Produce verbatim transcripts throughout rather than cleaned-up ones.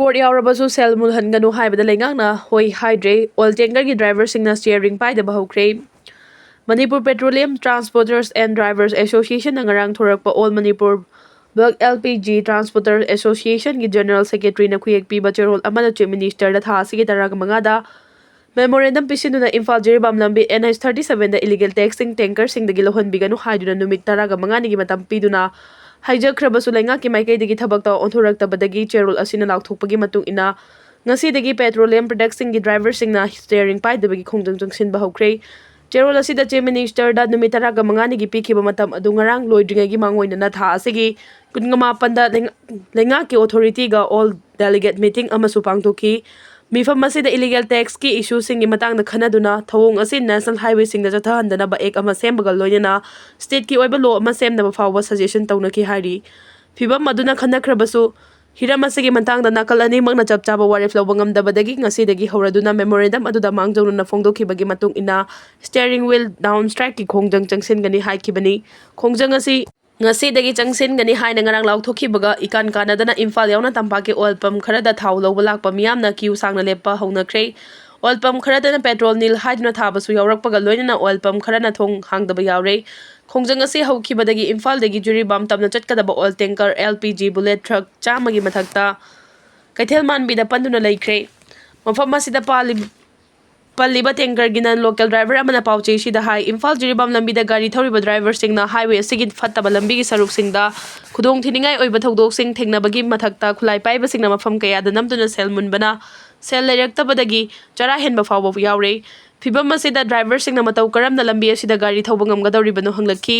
Court ꯌꯥꯎꯔꯕꯁꯨ ꯁꯦꯜ ꯃꯨꯜꯍꯟꯒꯅꯨ ꯍꯥꯏꯕꯗ ꯂꯩꯉꯥꯛꯅ ꯍꯣꯏ ꯍꯥꯏꯗ꯭ꯔꯦ꯫ ꯑꯣꯏꯜ ꯇꯦꯡꯀꯔꯒꯤ ꯗ꯭ꯔꯥꯏꯚꯔꯁꯤꯡꯅ ꯁ꯭ꯇꯤꯌꯔꯤꯡ ꯄꯥꯏꯗꯕ ꯍꯧꯈ꯭ꯔꯦ꯫ Manipur petroleum transporters and drivers ꯑꯦꯁꯣꯁꯤꯌꯦꯁꯟꯅ ꯉꯔꯥꯡ ꯊꯣꯔꯛꯄ all Manipur bulk L P G transporter ꯑꯦꯁꯣꯁꯤꯌꯦꯁꯟꯒꯤ ꯖꯦꯅꯔꯦꯜ ꯁꯦꯀ꯭ꯔꯦꯇꯔꯤꯅ ꯈꯨꯌꯦꯛ ꯄꯤꯕ ꯆꯦꯔꯣꯜ ꯑꯃꯅ ꯆꯤꯐ ꯃꯤꯅꯤꯁꯇꯔꯗ ꯊꯥ ꯑꯁꯤꯒꯤ ꯇꯔꯥꯒ ꯃꯉꯥꯗ ꯃꯦꯃꯣꯔꯦꯟꯗꯝ ꯄꯤꯁꯤꯟꯗꯨꯅ ꯏꯝꯐꯥꯜ ꯖꯤꯔꯤꯕꯥꯝ ꯂꯝꯕꯤ ꯑꯦꯟ ꯑꯩꯆ ꯊꯥꯔꯇꯤ ꯁꯚꯦꯟꯗ ꯏꯂꯤꯒꯦꯜ ꯇꯦꯛꯁꯁꯤꯡ ꯇꯦꯡꯀꯔꯁꯤꯡꯗꯒꯤ ꯂꯧꯍꯟꯕꯤꯒꯅꯨ ꯍꯥꯏꯗꯨꯅ ꯅꯨꯃꯤꯠ ꯇꯔꯥꯒ ꯃꯉꯥꯅꯤꯒꯤ ꯃꯇꯝ ꯄꯤꯗꯨꯅ ꯍꯥꯏꯖꯈ꯭ꯔꯕꯁꯨ ꯂꯩꯉꯥꯛꯀꯤ ꯃꯥꯏꯀꯩꯗꯒꯤ ꯊꯕꯛꯇ ꯑꯣꯟꯊꯣꯔꯛꯇꯕꯗꯒꯤ ꯆꯦꯔꯣꯜ ꯑꯁꯤꯅ ꯂꯥꯎꯊꯣꯛꯄꯒꯤ ꯃꯇꯨꯡ ꯏꯟꯅ ꯉꯁꯤꯗꯒꯤ ꯄꯦꯇ꯭ꯔꯣꯂꯤꯌꯝ ꯄ꯭ꯔꯗꯛꯁꯤꯡꯒꯤ ꯗ꯭ꯔꯥꯏꯚꯔꯁꯤꯡꯅ ꯁ꯭ꯇꯤꯌꯔꯤꯡ ꯄꯥꯏꯗꯕꯒꯤ ꯈꯣꯡꯖꯪ ꯆꯪꯁꯤꯟꯕ ꯍꯧꯈ꯭ꯔꯦ꯫ ꯆꯦꯔꯣꯜ ꯑꯁꯤꯗ ꯆꯤꯐ ꯃꯤꯅꯤꯁꯇꯔꯗ ꯅꯨꯃꯤꯠ ꯇꯔꯥꯒ ꯃꯉꯥꯅꯤꯒꯤ ꯄꯤꯈꯤꯕ ꯃꯇꯝ ꯑꯗꯨ ꯉꯔꯥꯡ ꯂꯣꯏꯗ꯭ꯔꯤꯉꯩꯒꯤ ꯃꯥꯡꯑꯣꯏꯅꯅ ꯊꯥ ꯑꯁꯤꯒꯤ ꯀꯨꯟꯃꯥꯄꯟꯗ ꯂꯩꯉ-, ꯂꯩꯉꯥꯛꯀꯤ ꯑꯣꯊꯣꯔꯤꯇꯤꯒ ꯑꯣꯜ ꯗꯦꯂꯤꯒꯦꯠ ꯃꯤꯇꯤꯡ ꯑꯃꯁꯨ ꯄꯥꯡꯊꯣꯛꯈꯤ꯫ ꯃꯤꯐꯝ ꯑꯁꯤꯗ ꯏꯂꯤꯒꯦꯜ ꯇꯦꯛꯁꯀꯤ ꯏꯁꯨꯁꯤꯡꯒꯤ ꯃꯇꯥꯡꯗ ꯈꯟꯅꯗꯨꯅ ꯊꯧꯑꯣꯡ ꯑꯁꯤ ꯅꯦꯁꯅꯦꯜ ꯍꯥꯏꯋꯦꯁꯤꯡꯗ ꯆꯠꯊꯍꯟꯗꯅꯕ ꯑꯦꯛ ꯑꯃ ꯁꯦꯝꯕꯒ ꯂꯣꯏꯅꯅ ꯁ꯭ꯇꯦꯠꯀꯤ ꯑꯣꯏꯕ ꯂꯣ ꯑꯃ ꯁꯦꯝꯅꯕ ꯐꯥꯎꯕ ꯁꯖꯦꯁꯟ ꯇꯧꯅꯈꯤ ꯍꯥꯏꯔꯤ꯫ ꯐꯤꯕꯝ ꯑꯗꯨꯅ ꯈꯟꯅꯈ꯭ꯔꯕꯁꯨ ꯍꯤꯔꯝ ꯑꯁꯤꯒꯤ ꯃꯇꯥꯡꯗ ꯅꯥꯀꯜ ꯑꯅꯤꯃꯛꯅ ꯆꯞ ꯆꯥꯕ ꯋꯥꯔꯦꯞ ꯂꯧꯕ ꯉꯝꯗꯕꯗꯒꯤ ꯉꯁꯤꯗꯒꯤ ꯍꯧꯔꯗꯨꯅ ꯃꯦꯃꯣꯔꯦꯟꯗꯝ ꯑꯗꯨꯗ ꯃꯥꯡꯖꯧꯅꯅ ꯐꯣꯡꯗꯣꯛꯈꯤꯕꯒꯤ ꯃꯇꯨꯡ ꯏꯟꯅ ꯁ꯭ꯇꯤꯌꯔꯤꯡ ꯋꯤꯜ ꯗꯥꯎꯟ ꯁ꯭ꯇ꯭ꯔꯥꯏꯛꯀꯤ ꯈꯣꯡꯖꯪ ꯆꯪꯁꯤꯟꯒꯅꯤ ꯍꯥꯏꯈꯤꯕꯅꯤ꯫ ꯈꯣꯡꯖꯪ ꯑꯁꯤ ꯉꯁꯤꯗꯒꯤ ꯆꯪꯁꯤꯟꯒꯅꯤ ꯍꯥꯏꯅ ꯉꯔꯥꯡ ꯂꯥꯎꯊꯣꯛꯈꯤꯕꯒ ꯏꯀꯥꯟ ꯀꯥꯟꯅꯗꯅ ꯏꯝꯐꯥꯜ ꯌꯥꯎꯅ ꯇꯝꯄꯥꯛꯀꯤ ꯑꯣꯏꯜ ꯄꯝ ꯈꯔꯗ ꯊꯥꯎ ꯂꯧꯕ ꯂꯥꯛꯄ ꯃꯤꯌꯥꯝꯅ ꯀ꯭ꯌꯨ ꯁꯥꯡꯅ ꯂꯦꯞꯄ ꯍꯧꯅꯈ꯭ꯔꯦ꯫ ꯑꯣꯏꯜ ꯄꯝ ꯈꯔꯗꯅ ꯄꯦꯇ꯭ꯔꯣꯜ ꯅꯤꯜ ꯍꯥꯏꯗꯨꯅ ꯊꯥꯕꯁꯨ ꯌꯥꯎꯔꯛꯄꯒ ꯂꯣꯏꯅꯅ ꯑꯣꯏꯜ ꯄꯝ ꯈꯔꯅ ꯊꯣꯡ ꯍꯥꯡꯗꯕ ꯌꯥꯎꯔꯦ꯫ ꯈꯣꯡꯖꯪ ꯑꯁꯤ ꯍꯧꯈꯤꯕꯗꯒꯤ ꯏꯝꯐꯥꯜꯗꯒꯤ ꯖꯤꯔꯤꯕꯥꯝ ꯇꯝꯅ ꯆꯠꯀꯗꯕ oil tanker L P G bullet truck ꯆꯥꯝꯃꯒꯤ ꯃꯊꯛꯇ ꯀꯩꯊꯦꯜ ꯃꯥꯟꯕꯤꯗ ꯄꯟꯗꯨꯅ ꯂꯩꯈ꯭ꯔꯦ꯫ ꯃꯐꯝ ꯑꯁꯤꯗ ꯄꯥꯜꯂꯤ-, ꯄꯜꯂꯤꯕ ꯇꯦꯡꯀꯔꯒꯤ ꯅꯟ ꯂꯣꯀꯦꯜ ꯗ꯭ꯔꯥꯏꯚꯔ ꯑꯃꯅ ꯄꯥꯎꯆꯦꯁꯤꯗ ꯍꯥꯏ, ꯏꯝꯐꯥꯜ ꯖꯤꯔꯤꯕꯥꯝ ꯂꯝꯕꯤꯗ ꯒꯥꯔꯤ ꯊꯧꯔꯤꯕ ꯗ꯭ꯔꯥꯏꯚꯔꯁꯤꯡꯅ ꯍꯥꯏꯋꯦ ꯑꯁꯤꯒꯤ ꯐꯠꯇꯕ ꯂꯝꯕꯤꯒꯤ ꯁꯔꯨꯛꯁꯤꯡꯗ ꯈꯨꯗꯣꯡꯊꯤꯅꯤꯡꯉꯥꯏ ꯑꯣꯏꯕ ꯊꯧꯗꯣꯛꯁꯤꯡ ꯊꯦꯡꯅꯕꯒꯤ ꯃꯊꯛꯇ ꯈꯨꯠꯂꯥꯏ ꯄꯥꯏꯕꯁꯤꯡꯅ ꯃꯐꯝ ꯀꯌꯥꯗ ꯅꯝꯗꯨꯅ ꯁꯦꯜ ꯃꯨꯟꯕꯅ ꯁꯦꯜ ꯂꯩꯔꯛꯇꯕꯗꯒꯤ ꯆꯔꯥ ꯍꯦꯟꯕ ꯐꯥꯎꯕ ꯌꯥꯎꯔꯦ꯫ ꯐꯤꯕꯝ ꯑꯁꯤꯗ ꯗ꯭ꯔꯥꯏꯚꯔꯁꯤꯡꯅ ꯃꯇꯧ ꯀꯔꯝꯅ ꯂꯝꯕꯤ ꯑꯁꯤꯗ ꯒꯥꯔꯤ ꯊꯧꯕ ꯉꯝꯒꯗꯧꯔꯤꯕꯅꯣ ꯍꯪꯂꯛꯈꯤ꯫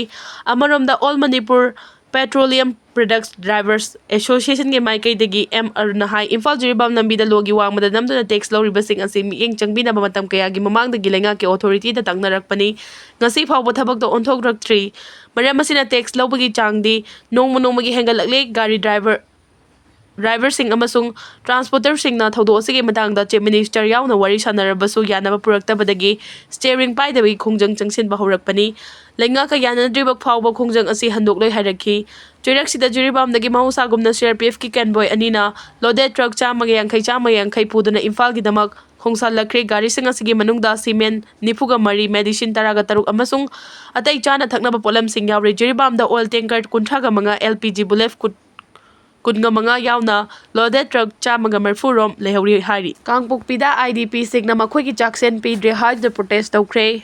ꯑꯃꯔꯣꯝꯗ all Manipur petroleum products drivers ꯑꯦꯁꯣꯁꯤꯌꯦꯁꯟꯒꯤ ꯃꯥꯏꯀꯩꯗꯒꯤ ꯑꯦꯝ ꯑꯔꯨꯟꯅ ꯍꯥꯏ, ꯏꯝꯐꯥꯜ ꯖꯤꯔꯤꯕꯥꯝ ꯂꯝꯕꯤꯗ ꯂꯣꯒꯤ ꯋꯥꯡꯃꯗ ꯅꯝꯗꯨꯅ ꯇꯦꯛꯁ ꯂꯧꯔꯤꯕꯁꯤꯡ ꯑꯁꯤ ꯃꯤꯠꯌꯦꯡ ꯆꯪꯕꯤꯅꯕ ꯃꯇꯝ ꯀꯌꯥꯒꯤ ꯃꯃꯥꯡꯗꯒꯤ ꯂꯩꯉꯥꯛꯀꯤ ꯑꯣꯊꯣꯔꯤꯇꯤꯗ ꯇꯥꯡꯅꯔꯛꯄꯅꯤ꯫ ꯉꯁꯤ ꯐꯥꯎꯕ ꯊꯕꯛꯇ ꯑꯣꯟꯊꯣꯛꯂꯛꯇ꯭ꯔꯤ꯫ ꯃꯔꯝ ꯑꯁꯤꯅ ꯇꯦꯛꯁ ꯂꯧꯕꯒꯤ ꯆꯥꯡꯗꯤ ꯅꯣꯡꯃ ꯅꯣꯡꯃꯒꯤ ꯍꯦꯟꯒꯠꯂꯛꯂꯦ꯫ ꯒꯥꯔꯤ ꯗ꯭ꯔꯥꯏꯚꯔ ꯗ꯭ꯔꯥꯏꯚꯔꯁꯤꯡ ꯑꯃꯁꯨꯡ ꯇ꯭ꯔꯥꯟꯁꯄꯣꯔꯇꯔꯁꯤꯡꯅ ꯊꯧꯗꯣꯛ ꯑꯁꯤꯒꯤ ꯃꯇꯥꯡꯗ ꯆꯤꯐ ꯃꯤꯅꯤꯁꯇꯔ ꯌꯥꯎꯅ ꯋꯥꯔꯤ ꯁꯥꯟꯅꯔꯕꯁꯨ ꯌꯥꯅꯕ ꯄꯨꯔꯛꯇꯕꯗꯒꯤ ꯁ꯭ꯇꯤꯌꯔꯤꯡ ꯄꯥꯏꯗꯕꯒꯤ ꯈꯣꯡꯖꯪ ꯆꯪꯁꯤꯟꯕ ꯍꯧꯔꯛꯄꯅꯤ꯫ ꯂꯩꯉꯥꯛꯀ ꯌꯥꯅꯗ꯭ꯔꯤꯕ ꯐꯥꯎꯕ ꯈꯣꯡꯖꯪ ꯑꯁꯤ ꯍꯟꯗꯣꯛꯂꯣꯏ ꯍꯥꯏꯔꯛꯈꯤ꯫ ꯆꯩꯔꯛꯁꯤꯗ ꯖꯤꯔꯤꯕꯥꯝꯗꯒꯤ ꯃꯍꯧꯁꯥꯒꯨꯝꯅ ꯁꯤꯑꯥꯔꯄꯤꯑꯦꯐꯀꯤ ꯀꯦꯟꯕꯣꯏ ꯑꯅꯤꯅ ꯂꯣꯗꯦꯗ ꯇ꯭ꯔꯛ ꯆꯥꯝꯃꯒ ꯌꯥꯡꯈꯩ, ꯆꯥꯝꯃꯒ ꯌꯥꯡꯈꯩ ꯄꯨꯗꯨꯅ ꯏꯝꯐꯥꯜꯒꯤꯗꯃꯛ ꯈꯣꯡꯁꯥꯜꯂꯛꯈ꯭ꯔꯦ꯫ ꯒꯥꯔꯤꯁꯤꯡ ꯑꯁꯤꯒꯤ ꯃꯅꯨꯡꯗ ꯁꯤꯃꯦꯟ ꯅꯤꯐꯨꯒ ꯃꯔꯤ, ꯃꯦꯗꯤꯁꯤꯟ ꯇꯔꯥꯒ ꯇꯔꯨꯛ ꯑꯃꯁꯨꯡ ꯑꯇꯩ ꯆꯥꯅ ꯊꯛꯅꯕ ꯄꯣꯠꯂꯝꯁꯤꯡ ꯌꯥꯎꯔꯤ꯫ ꯖꯤꯔꯤꯕꯥꯝꯗ ꯑꯣꯏꯜ ꯇꯦꯡꯀꯔ ꯀꯨꯟꯊ꯭ꯔꯥꯒ ꯃꯉꯥ, ꯑꯦꯜ ꯄꯤ ꯖꯤ ꯕꯨꯂꯦꯠ ꯀꯨꯟ, ꯀꯨꯟꯒ ꯃꯉꯥ ꯌꯥꯎꯅ ꯂꯣꯗꯦꯗ ꯇ꯭ꯔꯛ ꯆꯥꯝꯃꯒ ꯃꯔꯤꯐꯨ ꯔꯣꯝ ꯂꯩꯍꯧꯔꯤ ꯍꯥꯏꯔꯤ꯫ ꯀꯥꯡꯄꯣꯛꯄꯤꯗ ꯑꯥꯏ ꯗꯤ ꯄꯤꯁꯤꯡꯅ ꯃꯈꯣꯏꯒꯤ ꯆꯥꯛꯁꯦꯟ ꯄꯤꯗ꯭ꯔꯦ ꯍꯥꯏꯗꯨꯅ ꯄ꯭ꯔꯣꯇꯦꯁ ꯇꯧꯈ꯭ꯔꯦ꯫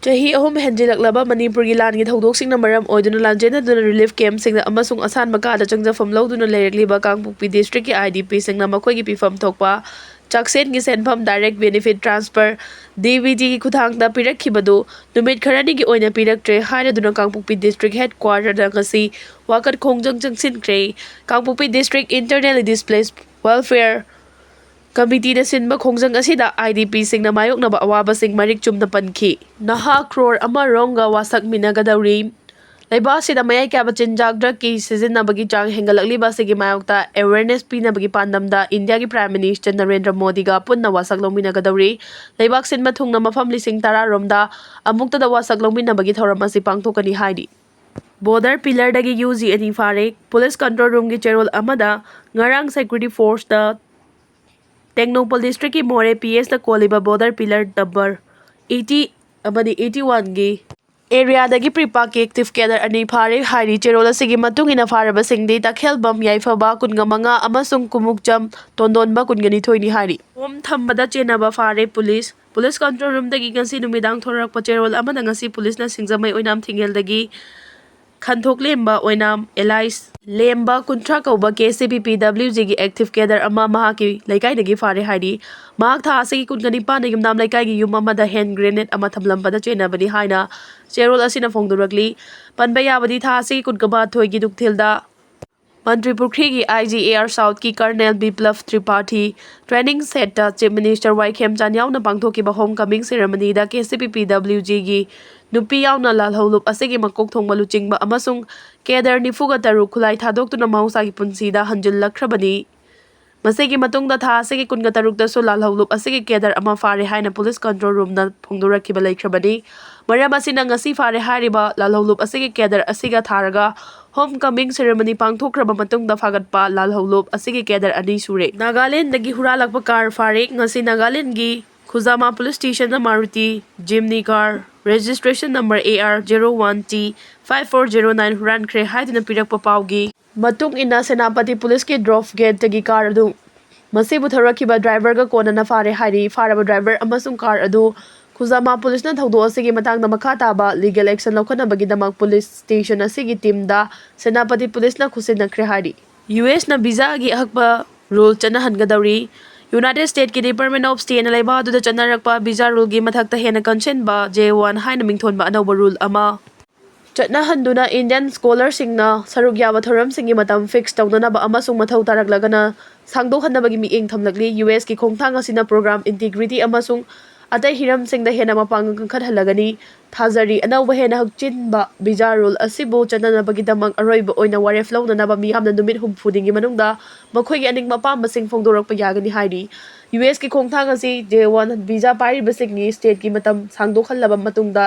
ꯆꯍꯤ ꯑꯍꯨꯝ ꯍꯦꯟꯖꯤꯜꯂꯛꯂꯕ ꯃꯅꯤꯄꯨꯔꯒꯤ ꯂꯥꯟꯒꯤ ꯊꯧꯗꯣꯛꯁꯤꯡꯅ ꯃꯔꯝ ꯑꯣꯏꯗꯨꯅ ꯂꯥꯟꯖꯦꯟꯅꯗꯨꯅ ꯔꯤꯂꯤꯐ ꯀꯦꯝꯞꯁꯤꯡꯗ ꯑꯃꯁꯨꯡ ꯑꯁꯥꯟꯕ ꯀꯥꯗ ꯆꯪꯖꯐꯝ ꯂꯧꯗꯨꯅ ꯂꯩꯔꯛꯂꯤꯕ ꯀꯥꯡꯄꯣꯛꯄꯤ ꯗꯤꯁꯇ꯭ꯔꯤꯛꯀꯤ ꯑꯥꯏ ꯗꯤ ꯄꯤꯁꯤꯡꯅ ꯃꯈꯣꯏꯒꯤ ꯄꯤꯐꯝ ꯊꯣꯛꯄ ꯆꯥꯛꯁꯦꯟꯒꯤ ꯁꯦꯟꯐꯝ, direct benefit transfer, D B ꯇꯤꯒꯤ ꯈꯨꯠꯊꯥꯡꯗ ꯄꯤꯔꯛꯈꯤꯕꯗꯨ ꯅꯨꯃꯤꯠ ꯈꯔꯅꯤꯒꯤ ꯑꯣꯏꯅ ꯄꯤꯔꯛꯇ꯭ꯔꯦ ꯍꯥꯏꯔꯗꯨꯅ ꯀꯥꯡꯄꯣꯛꯄꯤ ꯗꯤꯁꯇ꯭ꯔꯤꯛ ꯍꯦꯗ ꯀ꯭ꯋꯥꯔꯇꯔꯗ ꯉꯁꯤ ꯋꯥꯀꯠ ꯈꯣꯡꯖꯪ ꯆꯪꯁꯤꯟꯈ꯭ꯔꯦ꯫ ꯀꯥꯡꯄꯣꯛꯄꯤ ꯗꯤꯁꯇ꯭ꯔꯤꯛ ꯏꯟꯇꯔꯅꯦꯜꯂꯤ ꯗꯤꯁꯄ꯭ꯂꯦꯁ ꯋꯦꯜꯐꯤꯌꯔ ꯀꯃꯤꯇꯤꯅ ꯁꯤꯟꯕ ꯈꯣꯡꯖꯪ ꯑꯁꯤꯗ ꯑꯥꯏ ꯗꯤ ꯄꯤꯁꯤꯡꯅ ꯃꯥꯌꯣꯛꯅꯕ ꯑꯋꯥꯕꯁꯤꯡ ꯃꯔꯤꯛ ꯆꯨꯝꯅ ꯄꯟꯈꯤ꯫ ꯅꯍꯥ ꯀ꯭ꯔꯣꯔ ꯑꯃ ꯔꯣꯝꯒ ꯋꯥꯁꯛꯃꯤꯟꯅꯒꯗꯧꯔꯤ꯫ ꯂꯩꯕꯥꯛ ꯑꯁꯤꯗ ꯃꯌꯥꯏ ꯀꯥꯕ ꯆꯤꯟꯖꯥꯛ ꯗ꯭ꯔꯒꯀꯤ ꯁꯤꯖꯤꯟꯅꯕꯒꯤ ꯆꯥꯡ ꯍꯦꯟꯒꯠꯂꯛꯂꯤꯕ ꯑꯁꯤꯒꯤ ꯃꯥꯌꯣꯛꯇ ꯑꯦꯋꯦꯔꯅꯦꯁ ꯄꯤꯅꯕꯒꯤ ꯄꯥꯟꯗꯝꯗ ꯏꯟꯗꯤꯌꯥꯒꯤ ꯄ꯭ꯔꯥꯏꯝ ꯃꯤꯅꯤꯁꯇꯔ ꯅꯔꯦꯟꯗ꯭ꯔ ꯃꯣꯗꯤꯒ ꯄꯨꯟꯅ ꯋꯥꯁꯛ ꯂꯧꯃꯤꯟꯅꯒꯗꯧꯔꯤ꯫ ꯂꯩꯕꯥꯛ ꯁꯤꯟꯕ ꯊꯨꯡꯅ ꯃꯐꯝ ꯂꯤꯁꯤꯡ ꯇꯔꯥ ꯔꯣꯝꯗ ꯑꯃꯨꯛꯇꯗ ꯋꯥꯁꯛ ꯂꯧꯃꯤꯟꯅꯕꯒꯤ ꯊꯧꯔꯝ ꯑꯁꯤ ꯄꯥꯡꯊꯣꯛꯀꯅꯤ ꯍꯥꯏꯔꯤ꯫ ꯕꯣꯔꯗꯔ ꯄꯤꯂꯔꯗꯒꯤ ꯌꯨ ꯖꯤ ꯑꯅꯤ ꯐꯥꯔꯦ꯫ ꯄꯨꯂꯤꯁ ꯀꯟꯇ꯭ꯔꯣꯜ ꯔꯨꯝꯒꯤ ꯆꯦꯔꯣꯜ ꯑꯃꯗ ꯉꯔꯥꯡ ꯁꯦꯀ꯭ꯌꯨꯔꯤꯇꯤ ꯐꯣꯔꯁꯇ ꯇꯦꯡꯅꯧꯄꯜ ꯗꯤꯁꯇ꯭ꯔꯤꯛꯀꯤ ꯃꯣꯔꯦ ꯄꯤ ꯑꯦꯁꯇ ꯀꯣꯜꯂꯤꯕ ꯕꯣꯔꯗꯔ ꯄꯤꯂꯔ ꯅꯝꯕꯔ ꯑꯩꯠꯇꯤ ꯑꯃꯗꯤ ꯑꯩꯠꯇꯤ ꯋꯥꯟꯒꯤ ꯑꯦꯔꯤꯌꯥꯗꯒꯤ ꯄ꯭ꯔꯤꯄꯥꯛꯀꯤ ꯑꯦꯛꯇꯤꯚ ꯀꯦꯗꯔ ꯑꯅꯤ ꯐꯥꯔꯦ ꯍꯥꯏꯔꯤ꯫ ꯆꯦꯔꯣꯜ ꯑꯁꯤꯒꯤ ꯃꯇꯨꯡ ꯏꯟꯅ ꯐꯥꯔꯕꯁꯤꯡꯗꯤ ꯇꯈꯦꯜꯕꯝ ꯌꯥꯏꯐꯕ ꯀꯨꯟꯒ ꯃꯉꯥ ꯑꯃꯁꯨꯡ ꯀꯨꯃꯨꯛꯆꯝ ꯇꯣꯟꯗꯣꯟꯕ ꯀꯨꯟꯒ ꯅꯤꯊꯣꯏꯅꯤ ꯍꯥꯏꯔꯤ꯫ ꯕꯣꯝ ꯊꯝꯕꯗ ꯆꯦꯟꯅꯕ ꯐꯥꯔꯦ ꯄꯨꯂꯤꯁ꯫ ꯄꯨꯂꯤꯁ ꯀꯟꯇ꯭ꯔꯣꯜ ꯔꯨꯝꯗꯒꯤ ꯉꯁꯤ ꯅꯨꯃꯤꯗꯥꯡ ꯊꯣꯔꯛꯄ ꯆꯦꯔꯣꯜ ꯑꯃꯗ ꯉꯁꯤ ꯄꯨꯂꯤꯁꯅ ꯁꯤꯡꯖꯃꯩ ꯑꯣꯏꯅꯥꯝ ꯊꯤꯡꯉꯦꯜꯗꯒꯤ ꯈꯟꯊꯣꯛꯂꯦꯝꯕ ꯑꯣꯏꯅꯥꯝ ꯑꯦꯂꯥꯏꯁ ꯂꯦꯝꯕ ꯀꯨꯟꯊ꯭ꯔꯥ ꯀꯧꯕ ꯀꯦ ꯁꯤ ꯄꯤ ꯄꯤ ꯗꯕ꯭ꯂꯤꯎ ꯖꯤꯒꯤ ꯑꯦꯛꯇꯤꯚ ꯀꯦꯗꯔ ꯑꯃ ꯃꯍꯥꯛꯀꯤ ꯂꯩꯀꯥꯏꯗꯒꯤ ꯐꯥꯔꯦ ꯍꯥꯏꯔꯤ꯫ ꯃꯍꯥꯛ ꯊꯥ ꯑꯁꯤꯒꯤ ꯀꯨꯟꯒ ꯅꯤꯄꯥꯟꯗ ꯌꯨꯝꯅꯥꯝ ꯂꯩꯀꯥꯏꯒꯤ ꯌꯨꯝ ꯑꯃꯗ ꯍꯦꯟ ꯒ꯭ꯔꯦꯅꯦꯗ ꯑꯃ ꯊꯝꯂꯝꯕꯗ ꯆꯦꯟꯅꯕꯅꯤ ꯍꯥꯏꯅ ꯆꯦꯔꯣꯜ ꯑꯁꯤꯅ ꯐꯣꯡꯗꯣꯔꯛꯂꯤ꯫ ꯄꯟꯕ ꯌꯥꯕꯗꯤ ꯊꯥ ꯑꯁꯤꯒꯤ ꯀꯨꯟꯒ ꯃꯥꯊꯣꯏꯒꯤ ꯅꯨꯡꯊꯤꯜꯗ ꯃꯟꯇ꯭ꯔꯤꯄꯨꯈ꯭ꯔꯤꯒꯤ I G A R South ꯀꯤ Colonel Biplab Tripathi training set ꯇ Chief Minister ꯋꯥꯏ ꯈꯦꯝꯆꯥꯟ ꯌꯥꯎꯅ ꯄꯥꯡꯊꯣꯛꯈꯤꯕ Home Coming Ceremony ꯗ K C P P W G ꯒꯤ ꯅꯨꯄꯤ ꯌꯥꯎꯅ ꯂꯥꯜꯍꯧꯂꯨꯞ ꯑꯁꯤꯒꯤ ꯃꯀꯣꯛ ꯊꯣꯡꯕ ꯂꯨꯆꯤꯡꯕ ꯑꯃꯁꯨꯡ cadre ꯅꯤꯐꯨꯒ ꯇꯔꯨꯛ ꯈꯨꯠꯂꯥꯏ ꯊꯥꯗꯣꯛꯇꯨꯅ ꯃꯍꯧꯁꯥꯒꯤ ꯄꯨꯟꯁꯤꯗ ꯍꯟꯖꯤꯜꯂꯛꯈ꯭ꯔꯕꯅꯤ꯫ ꯃꯁꯤꯒꯤ ꯃꯇꯨꯡꯗ ꯊꯥ ꯑꯁꯤꯒꯤ ꯀꯨꯟꯒ ꯇꯔꯨꯛꯇꯁꯨ ꯂꯥꯜꯍꯧꯂꯨꯞ ꯑꯁꯤꯒꯤ cadre ꯑꯃ ꯐꯥꯔꯦ ꯍꯥꯏꯅ Police Control Room ꯅ ꯐꯣꯡꯗꯣꯔꯛꯈꯤꯕ ꯂꯩꯈ꯭ꯔꯕꯅꯤ꯫ ꯃꯔꯝ ꯑꯁꯤꯅ ꯉꯁꯤ ꯐꯥꯔꯦ ꯍꯥꯏꯔꯤꯕ ꯂꯥꯜꯍꯧꯂꯨꯞ ꯑꯁꯤꯒꯤ cadre ꯑꯁꯤꯒ ꯊꯥꯔꯒ Home Coming Ceremony ꯄꯥꯡꯊꯣꯛꯈ꯭ꯔꯕ ꯃꯇꯨꯡꯗ ꯐꯥꯒꯠꯄ ꯂꯥꯜꯍꯧꯂꯨꯞ ꯑꯁꯤꯒꯤ cadre ꯑꯅꯤ ꯁꯨꯔꯦ꯫ ꯅꯥꯒꯥꯂꯦꯟꯗꯒꯤ ꯍꯨꯔꯥꯜꯂꯛꯄ car ꯐꯥꯔꯦ꯫ ꯉꯁꯤ ꯅꯥꯒꯥꯂꯦꯟꯒꯤ ꯈꯨꯖꯥꯃꯥ Police Station the Maruti Jimny car registration number A R zero one T five four zero nine ꯍꯨꯔꯥꯟꯈ꯭ꯔꯦ ꯍꯥꯏꯗꯨꯅ ꯄꯤꯔꯛꯄ ꯄꯥꯎꯒꯤ ꯃꯇꯨꯡ ꯏꯟꯅ ꯁꯦꯅꯥꯄꯇꯤ Police ꯀꯤ drop gate ꯇꯒꯤ car ꯑꯗꯨ ꯃꯁꯤꯕꯨ ꯊꯧꯔꯛꯈꯤꯕ driver ꯒ ꯀꯣꯟꯅꯅ ꯐꯥꯔꯦ ꯍꯥꯏꯔꯤ꯫ ꯐꯥꯔꯕ driver ꯑꯃꯁꯨꯡ car ꯑꯗꯨ ꯈꯨꯖꯥꯃꯥ Police ꯅ ꯊꯧꯗꯣꯛ ꯑꯁꯤꯒꯤ ꯃꯇꯥꯡꯗ ꯃꯈꯥ ꯇꯥꯕ legal action ꯂꯧꯈꯠꯅꯕꯒꯤꯗꯃꯛ Police Station ꯑꯁꯤꯒꯤ team ꯗ ꯁꯦꯅꯥꯄꯇꯤ Police ꯅ ꯈꯨꯠꯁꯤꯟꯅꯈ꯭ꯔꯦ ꯍꯥꯏꯔꯤ꯫ U S ꯅ visa ꯒꯤ ꯑꯍꯛꯄ rule ꯆꯠꯅꯍꯟꯒꯗꯧꯔꯤ꯫ United States ꯀꯤ Department of State ꯅ ꯂꯩꯕꯥꯛ ꯑꯗꯨꯗ ꯆꯠꯅꯔꯛꯄ visa rule ꯒꯤ ꯃꯊꯛꯇ ꯍꯦꯟꯅ ꯀꯟꯁꯤꯟꯕ J one ꯍꯥꯏꯅ ꯃꯤꯡꯊꯣꯟꯕ ꯑꯅꯧꯕ rule ꯑꯃ ꯆꯠꯅꯍꯟꯗꯨꯅ Indian scholar ꯁꯤꯡꯅ ꯁꯔꯨꯛ ꯌꯥꯕ ꯊꯧꯔꯝꯁꯤꯡꯒꯤ ꯃꯇꯝ fix ꯇꯧꯅꯅꯕ ꯑꯃꯁꯨꯡ ꯃꯊꯧ ꯇꯥꯔꯛꯂꯒꯅ ꯁꯥꯡꯗꯣꯛꯍꯟꯅꯕꯒꯤ ꯃꯤꯠꯌꯦꯡ ꯊꯝꯂꯛꯂꯤ꯫ U S ꯀꯤ ꯈꯣꯡꯊꯥꯡ ꯑꯁꯤꯅ program integrity ꯑꯃꯁꯨꯡ ꯑꯇꯩ ꯍꯤꯔꯝꯁꯤꯡꯗ ꯍꯦꯟꯅ ꯃꯄꯥꯡꯒꯜ ꯀꯟꯈꯠꯍꯜꯂꯒꯅꯤ ꯊꯥꯖꯔꯤ꯫ ꯑꯅꯧꯕ ꯍꯦꯟꯅ ꯍꯛꯆꯤꯟꯕ visa rule ꯑꯁꯤꯕꯨ ꯆꯠꯅꯅꯕꯒꯤꯗꯃꯛ ꯑꯔꯣꯏꯕ ꯑꯣꯏꯅ ꯋꯥꯔꯦꯞ ꯂꯧꯅꯅꯕ ꯃꯤꯌꯥꯝꯅ ꯅꯨꯃꯤꯠ ꯍꯨꯝꯐꯨ ꯅꯤꯒꯤ ꯃꯅꯨꯡꯗ ꯃꯈꯣꯏꯒꯤ ꯑꯅꯤꯡꯕ ꯑꯄꯥꯝꯕꯁꯤꯡ ꯐꯣꯡꯗꯣꯔꯛꯄ ꯌꯥꯒꯅꯤ ꯍꯥꯏꯔꯤ꯫ U S ꯀꯤ ꯈꯣꯡꯊꯥꯡ ꯑꯁꯤ J one visa ꯄꯥꯏꯔꯤꯕꯁꯤꯡꯒꯤ state ꯀꯤ ꯃꯇꯝ ꯁꯥꯡꯗꯣꯛꯍꯜꯂꯕ ꯃꯇꯨꯡꯗ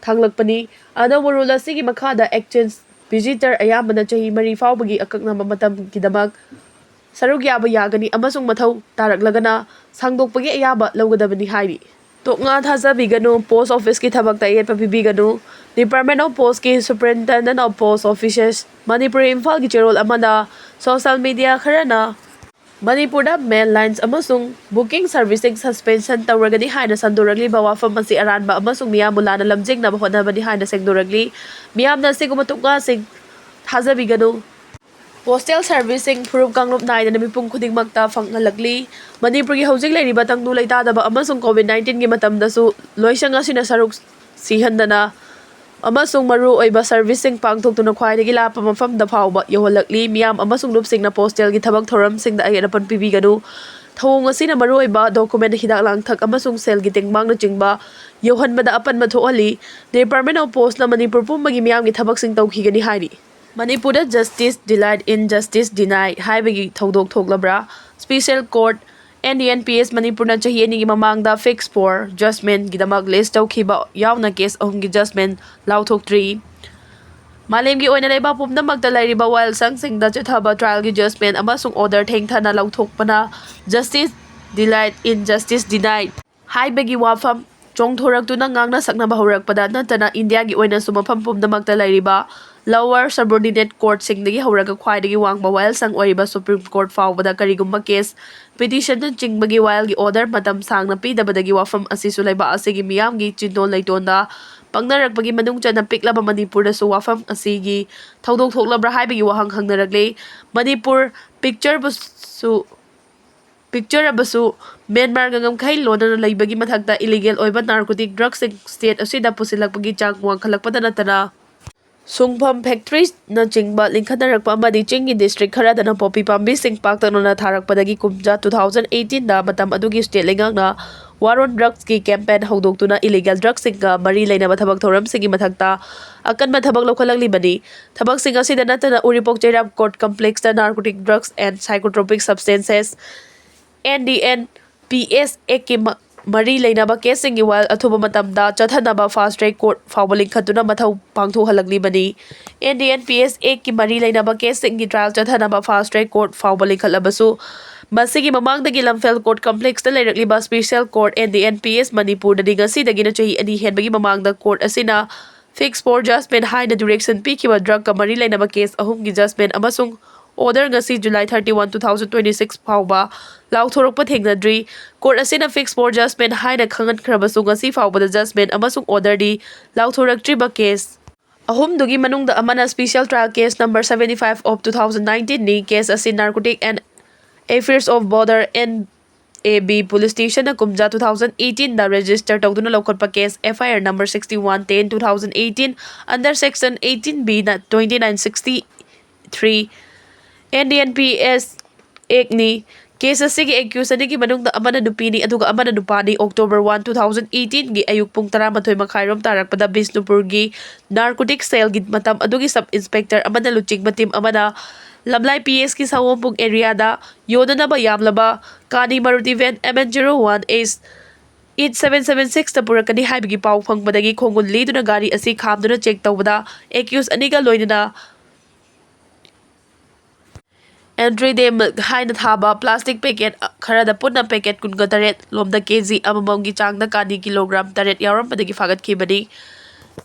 ꯊꯥꯡꯂꯛꯄꯅꯤ꯫ ꯑꯅꯧꯕ rule ꯑꯁꯤꯒꯤ ꯃꯈꯥꯗ exchange visitor ꯑꯌꯥꯝꯕꯅ ꯆꯍꯤ ꯃꯔꯤ ꯐꯥꯎꯕꯒꯤ ꯑꯀꯛꯅꯕ ꯃꯇꯝꯒꯤꯗꯃꯛ ꯁꯔꯨꯛ ꯌꯥꯕ ꯌꯥꯒꯅꯤ ꯑꯃꯁꯨꯡ ꯃꯊꯧ ꯇꯥꯔꯛꯂꯒꯅ ꯁꯥꯡꯗꯣꯛꯄꯒꯤ ꯑꯌꯥꯕ ꯂꯧꯒꯗꯕꯅꯤ ꯍꯥꯏꯔꯤ꯫ ꯇꯣꯛꯅ ꯊꯥꯖꯕꯤꯒꯅꯨ, post office ꯀꯤ ꯊꯕꯛꯇ ꯑꯌꯦꯠꯄ ꯄꯤꯕꯤꯒꯅꯨ꯫ Department of Post ꯀꯤ Superintendent of Post Offices, Manipur, ꯏꯝꯐꯥꯜꯒꯤ ꯆꯦꯔꯣꯜ ꯑꯃꯗ social media ꯈꯔꯅ ꯃꯅꯤꯄꯨꯔꯗ mail lines ꯑꯃꯁꯨꯡ booking servicing suspension ꯇꯧꯔꯒꯅꯤ ꯍꯥꯏꯅ ꯁꯟꯗꯣꯔꯛꯂꯤꯕ ꯋꯥꯐꯝ ꯑꯁꯤ ꯑꯔꯥꯟꯕ ꯑꯃꯁꯨꯡ ꯃꯤꯌꯥꯝꯕꯨ ꯂꯥꯟꯅ ꯂꯝꯖꯤꯡꯅꯕ ꯍꯣꯠꯅꯕꯅꯤ ꯍꯥꯏꯅ ꯁꯦꯡꯗꯣꯔꯛꯂꯤ꯫ ꯃꯤꯌꯥꯝꯅ ꯑꯁꯤꯒꯨꯝꯕ ꯇꯣꯛꯅꯁꯤꯡ ꯊꯥꯖꯕꯤꯒꯅꯨ꯫ Postal servicing ꯐꯨꯔꯨꯞ ꯀꯥꯡꯂꯨꯞ ꯅꯥꯏꯗꯅ ꯃꯤꯄꯨꯝ ꯈꯨꯗꯤꯡꯃꯛꯇ ꯐꯪꯍꯜꯂꯛꯂꯤ꯫ ꯃꯅꯤꯄꯨꯔꯒꯤ ꯍꯧꯖꯤꯛ ꯂꯩꯔꯤꯕ ꯇꯪꯗꯨ ꯂꯩꯇꯥꯗꯕ ꯑꯃꯁꯨꯡ COVID nineteen ꯒꯤ ꯃꯇꯝꯗꯁꯨ ꯂꯣꯏꯁꯪ ꯑꯁꯤꯅ ꯁꯔꯨꯛ ꯁꯤꯍꯟꯗꯅ ꯑꯃꯁꯨꯡ ꯃꯔꯨꯑꯣꯏꯕ service ꯁꯤꯡ ꯄꯥꯡꯊꯣꯛꯇꯨꯅ ꯈ꯭ꯋꯥꯏꯗꯒꯤ ꯂꯥꯞꯄ ꯃꯐꯝꯗ ꯐꯥꯎꯕ ꯌꯧꯍꯜꯂꯛꯂꯤ꯫ ꯃꯤꯌꯥꯝ ꯑꯃꯁꯨꯡ ꯂꯨꯞꯁꯤꯡꯅ postal ꯒꯤ ꯊꯕꯛ ꯊꯧꯔꯝꯁꯤꯡꯗ ꯑꯌꯦꯠ ꯑꯄꯟ ꯄꯤꯕꯤꯒꯅꯨ꯫ ꯊꯧꯑꯣꯡ ꯑꯁꯤꯅ ꯃꯔꯨꯑꯣꯏꯕ document, ꯍꯤꯗꯥꯛ ꯂꯥꯡꯊꯛ ꯑꯃꯁꯨꯡ ꯁꯦꯜꯒꯤ ꯇꯦꯡꯕꯥꯡꯅꯆꯤꯡꯕ ꯌꯧꯍꯟꯕꯗ ꯑꯄꯟꯕ ꯊꯣꯛꯍꯜꯂꯤ꯫ Department of Post ꯅ ꯃꯅꯤꯄꯨꯔ ꯄꯨꯝꯕꯒꯤ ꯃꯤꯌꯥꯝꯒꯤ ꯊꯕꯛꯁꯤꯡ ꯇꯧꯈꯤꯒꯅꯤ ꯍꯥꯏꯔꯤ꯫ ꯃꯅꯤꯄꯨꯔꯗ justice delight in justice denied ꯍꯥꯏꯕꯒꯤ ꯊꯧꯗꯣꯛ ꯊꯣꯛꯂꯕ꯭ꯔꯥ? Special Court, N D N P S ꯃꯅꯤꯄꯨꯔꯅ ꯆꯍꯤ ꯑꯅꯤꯒꯤ ꯃꯃꯥꯡꯗ fix for judgment ꯒꯤꯗꯃꯛ list ꯇꯧꯈꯤꯕ ꯌꯥꯎꯅ case ꯑꯍꯨꯝꯒꯤ judgment ꯂꯥꯎꯊꯣꯛꯇ꯭ꯔꯤ꯫ ꯃꯥꯂꯦꯝꯒꯤ ꯑꯣꯏꯅ ꯂꯩꯕꯥꯛ ꯄꯨꯝꯅꯃꯛꯇ ꯂꯩꯔꯤꯕ ꯋꯥꯌꯦꯜꯁꯪꯁꯤꯡꯗ ꯆꯠꯊꯕ trial ꯒꯤ judgment ꯑꯃꯁꯨꯡ order ꯊꯦꯡꯊꯅ ꯂꯧꯊꯣꯛꯄꯅ justice delight in justice denied ꯍꯥꯏꯕꯒꯤ ꯋꯥꯐꯝ ꯆꯣꯡꯊꯣꯔꯛꯇꯨꯅ ꯉꯥꯡꯅ ꯁꯛꯅꯕ ꯍꯧꯔꯛꯄꯗ ꯅꯠꯇꯅ ꯏꯟꯗꯤꯌꯥꯒꯤ ꯑꯣꯏꯅꯁꯨ ꯃꯐꯝ ꯄꯨꯝꯅꯃꯛꯇ ꯂꯩꯔꯤꯕ lower subordinate court ꯁꯤꯡꯗꯒꯤ ꯍꯧꯔꯒ ꯈ꯭ꯋꯥꯏꯗꯒꯤ ꯋꯥꯡꯕ ꯋꯥꯌꯦꯜꯁꯪ ꯑꯣꯏꯔꯤꯕ Supreme Court ꯐꯥꯎꯕꯗ ꯀꯔꯤꯒꯨꯝꯕ case, petition ꯅꯆꯤꯡꯕꯒꯤ ꯋꯥꯌꯦꯜꯒꯤ order ꯃꯇꯝ ꯁꯥꯡꯅ ꯄꯤꯗꯕꯗꯒꯤ ꯋꯥꯐꯝ ꯑꯁꯤꯁꯨ ꯂꯩꯕꯥꯛ ꯑꯁꯤꯒꯤ ꯃꯤꯌꯥꯝꯒꯤ ꯆꯤꯟꯗꯣꯟ ꯂꯩꯇꯣꯟꯗ ꯄꯪꯅꯔꯛꯄꯒꯤ ꯃꯅꯨꯡ ꯆꯟꯅ ꯄꯤꯛꯂꯕ ꯃꯅꯤꯄꯨꯔꯗꯁꯨ ꯋꯥꯐꯝ ꯑꯁꯤꯒꯤ ꯊꯧꯗꯣꯛ ꯊꯣꯛꯂꯕ꯭ꯔꯥ ꯍꯥꯏꯕꯒꯤ ꯋꯥꯍꯪ ꯍꯪꯅꯔꯛꯂꯤ꯫ ꯃꯅꯤꯄꯨꯔ picture ꯕꯨꯁꯨ picture ꯑꯃꯁꯨ ꯃ꯭ꯌꯥꯟꯃꯥꯔꯒ ꯉꯝꯈꯩ ꯂꯣꯟꯅꯅ ꯂꯩꯕꯒꯤ ꯃꯊꯛꯇ illegal ꯑꯣꯏꯕ narcotic drug ꯁꯤꯡ state ꯑꯁꯤꯗ ꯄꯨꯁꯤꯜꯂꯛꯄꯒꯤ ꯆꯥꯡ ꯋꯥꯡꯈꯠꯂꯛꯄꯗ ꯅꯠꯇꯅ ꯁꯨꯡꯐꯝ factory ꯅꯆꯤꯡꯕ ꯂꯤꯡꯈꯠꯅꯔꯛꯄ ꯑꯃꯗꯤ ꯆꯤꯡꯒꯤ district ꯈꯔꯗꯅ poppy ꯄꯥꯝꯕꯤꯁꯤꯡ ꯄꯥꯛꯇꯛꯅꯅ ꯊꯥꯔꯛꯄꯗꯒꯤ ꯀꯨꯝꯖꯥ two thousand eighteen ꯗ ꯃꯇꯝ ꯑꯗꯨꯒꯤ state ꯂꯩꯉꯥꯛꯅ war on drugs ꯀꯤ campaign ꯍꯧꯗꯣꯛꯇꯨꯅ illegal drug ꯁꯤꯡꯒ ꯃꯔꯤ ꯂꯩꯅꯕ ꯊꯕꯛ ꯊꯧꯔꯝꯁꯤꯡꯒꯤ ꯃꯊꯛꯇ ꯑꯀꯟꯕ ꯊꯕꯛ ꯂꯧꯈꯠꯂꯛꯂꯤꯕꯅꯤ꯫ ꯊꯕꯛꯁꯤꯡ ꯑꯁꯤꯗ ꯅꯠꯇꯅ ꯎꯔꯤꯄꯣꯛ ꯆꯩꯔꯥꯝ court complex ꯇ narcotic drugs and psychotropic substances, N D N P S Act ꯀꯤ ꯃ-, ꯃꯔꯤ ꯂꯩꯅꯕ case ꯁꯤꯡꯒꯤ ꯋꯥꯌꯦꯜ ꯑꯊꯨꯕ ꯃꯇꯝꯗ ꯆꯠꯊꯅꯕ fast track court ꯐꯥꯎꯕ ꯂꯤꯡꯈꯠꯇꯨꯅ ꯃꯊꯧ ꯄꯥꯡꯊꯣꯛꯍꯜꯂꯛꯂꯤꯕꯅꯤ꯫ N D N P S Act ꯀꯤ ꯃꯔꯤ ꯂꯩꯅꯕ case ꯁꯤꯡꯒꯤ trial ꯆꯠꯊꯅꯕ fast track court ꯐꯥꯎꯕ ꯂꯤꯡꯈꯠꯂꯕꯁꯨ, ꯃꯁꯤꯒꯤ ꯃꯃꯥꯡꯗꯒꯤ ꯂꯝꯐꯦꯜ court complex ꯇ ꯂꯩꯔꯛꯂꯤꯕ special court N D N P S ꯃꯅꯤꯄꯨꯔꯗꯗꯤ ꯉꯁꯤꯗꯒꯤꯅ ꯆꯍꯤ ꯑꯅꯤ ꯍꯦꯟꯕꯒꯤ ꯃꯃꯥꯡꯗ court ꯑꯁꯤꯅ fix for judgment ꯍꯥꯏꯅ direction ꯄꯤꯈꯤꯕ drug ꯀ ꯃꯔꯤ ꯂꯩꯅꯕ case ꯑꯍꯨꯝꯒꯤ judgment ꯑꯃꯁꯨꯡ order ꯉꯁꯤ July thirty one, two thousand twenty six ꯐꯥꯎꯕ ꯂꯥꯎꯊꯣꯔꯛꯄ ꯊꯦꯡꯅꯗ꯭ꯔꯤ꯫ Court ꯑꯁꯤꯅ fix for judgment ꯍꯥꯏꯅ ꯈꯪꯍꯟꯈ꯭ꯔꯕꯁꯨ ꯉꯁꯤ ꯐꯥꯎꯕꯗ judgment ꯑꯃꯁꯨꯡ order ꯗꯤ ꯂꯥꯎꯊꯣꯔꯛꯇ꯭ꯔꯤꯕ case ꯑꯍꯨꯝꯗꯨꯒꯤ ꯃꯅꯨꯡꯗ ꯑꯃꯅ special trial case number seventy five of two thousand nineteen ꯅꯤ꯫ Case ꯑꯁꯤ Narcotic and Affairs of Border and A B Police Stationꯅ ꯀꯨꯝꯖꯥ two thousand eighteenꯗ register ꯇꯧꯗꯨꯅ ꯂꯧꯈꯠꯄ case F I R number sixty one ten two thousand eighteen under section eighteen B ꯅ twenty nine sixty three N D N P S Actꯅꯤ꯫ Case ꯑꯁꯤꯒꯤ accused ꯑꯅꯤꯒꯤ ꯃꯅꯨꯡꯗ ꯑꯃꯅ ꯅꯨꯄꯤꯅꯤ ꯑꯗꯨꯒ ꯑꯃꯅ ꯅꯨꯄꯥꯅꯤ꯫ October one two thousand eighteenꯒꯤ ꯑꯌꯨꯛ ꯄꯨꯡ ꯇꯔꯥꯃꯥꯊꯣꯏ ꯃꯈꯥꯏꯔꯣꯝ ꯇꯥꯔꯛꯄꯗ ꯕꯤꯁꯅꯨꯄꯨꯔꯒꯤ narcotic cellꯒꯤ ꯃꯇꯝ ꯑꯗꯨꯒꯤ sub inspector ꯑꯃꯅ ꯂꯨꯆꯤꯡꯕ team ꯑꯃꯅ ꯂꯝꯂꯥꯏ P Sꯀꯤ ꯁꯑꯣꯝꯕꯨꯡ areaꯗ ꯌꯣꯟꯅꯅꯕ ꯌꯥꯝꯂꯕ ꯀꯥꯅꯤ Maruti van M N zero one H eight seven seven sixꯇ ꯄꯨꯔꯛꯀꯅꯤ ꯍꯥꯏꯕꯒꯤ ꯄꯥꯎ ꯐꯪꯕꯗꯒꯤ ꯈꯣꯡꯒꯨꯜ ꯂꯤꯗꯨꯅ ꯒꯥꯔꯤ ꯑꯁꯤ ꯈꯥꯝꯗꯨꯅ check ꯇꯧꯕꯗ accused ꯑꯅꯤꯒ ꯂꯣꯏꯅꯅ Andrew Day Milk ꯍꯥꯏꯅ ꯊꯥꯕ plastic packet ꯈꯔꯗ ꯄꯨꯟꯅ packet ꯀꯨꯟꯒ ꯇꯔꯦꯠ ꯂꯣꯝꯗ K G ꯑꯃꯃꯝꯒꯤ ꯆꯥꯡꯗ ꯀꯥꯅꯤ kilogram ꯇꯔꯦꯠ ꯌꯥꯎꯔꯝꯕꯗꯒꯤ ꯐꯥꯒꯠꯈꯤꯕꯅꯤ꯫